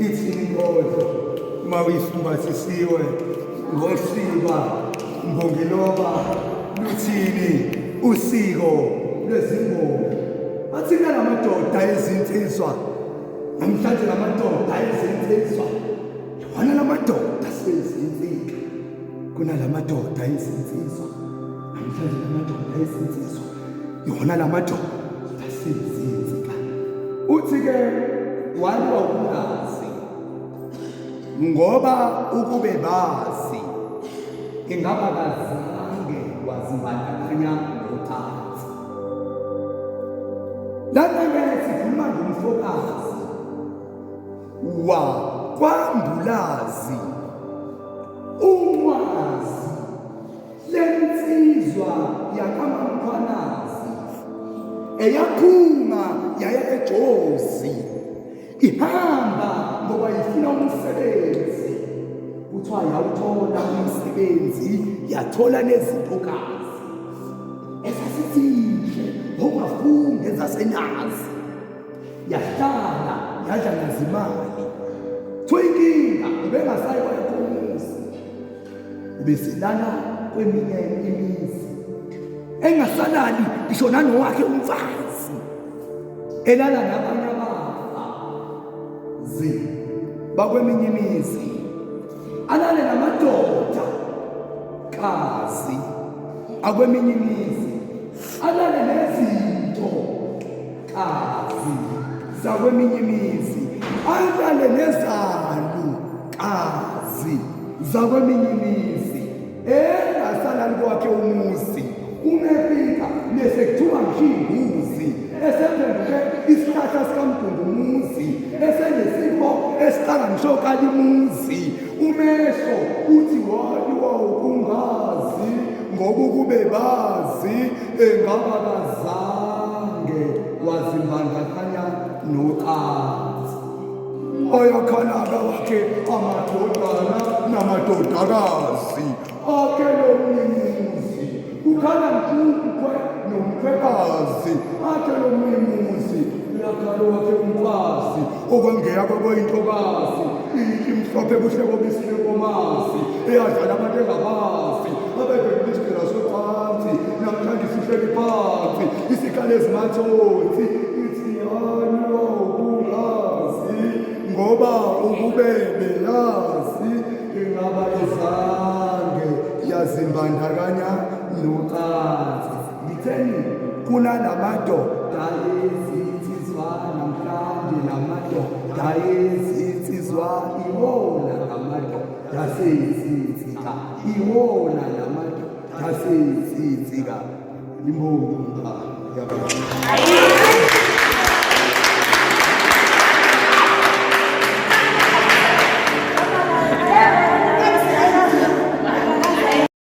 Ithini inkondlo uma uyifumbathisiwe ngosiba mbongiloba luthini usiko lwezimbongi? Bathi kunalamadoda ezinsizwa namhlanje, lamadoda ezinsizwa iwona lamadoda sezinsika. Kunalamadoda ezinsizwa namhlanje, lamadoda ezinsizwa iwona lamadoda sezinsika. Uthi-ke waliwa ukungazi, ngoba ukube bazi ingaba kazange wazibandakanya nocansi. Lana-ke sikhuluma ngomfokazi wakwambulazi umwazi lensizwa yakaMamkhwanazi eyaphuma yaya eJozi ihamba ngoba ifuna umsebenzi. Kuthiwa yawuthola umsebenzi, yathola nezintokazi esasizinhle ongafunge zasenazi, yahlala yadla nazimali. Kuthiwa inkinga ubengasayi kwakho umuzi, ubeselala kweminye imizi engasalali ngisho nanowakhe umfazi, elala nabanye abafazi bakweminye imizi, alale namadoda kazi akweminye imizi, alale nezinto kazi zakweminye imizi, alale nezalu kazi zakweminye imizi, engasalali kwakhe umuzi. Uma efika bese kuthiwa ngisho imbuzi esephenduke isihlahla sikamdungumuzi, esenesifo esiqala ngisho kalimuzi. Umehlo uthi waliwa ukungazi, ngoba ukube bazi engaba kazange wazimbandakanya nocansi. Ayakhala-ke wakhe amadodana namadodakazi akhe lomnimuzi, kukhala mkhwe nomkhwekazi akhe lomnimuzi, uyakhala wakhe umfazi okwangeya kwakwayintokazi imhlophe buhle kobisi lenkomazi eyadlala abantu engabazi abebhekile socansi. Namhlanje sihleli phansi isikhala ezimathonsi, ithi yaliwa ukungazi, ngoba ukube beyazi ingaba izange yazimbandakanya nocansi. Ngitheni? Kunalamadoda ezinsizwa namhlanje, lamadoda ezinsizwa iwona lamadoda aseyinsika, iwona lamadoda aseyinsika. Imbongi umntwana, ngiyabonga.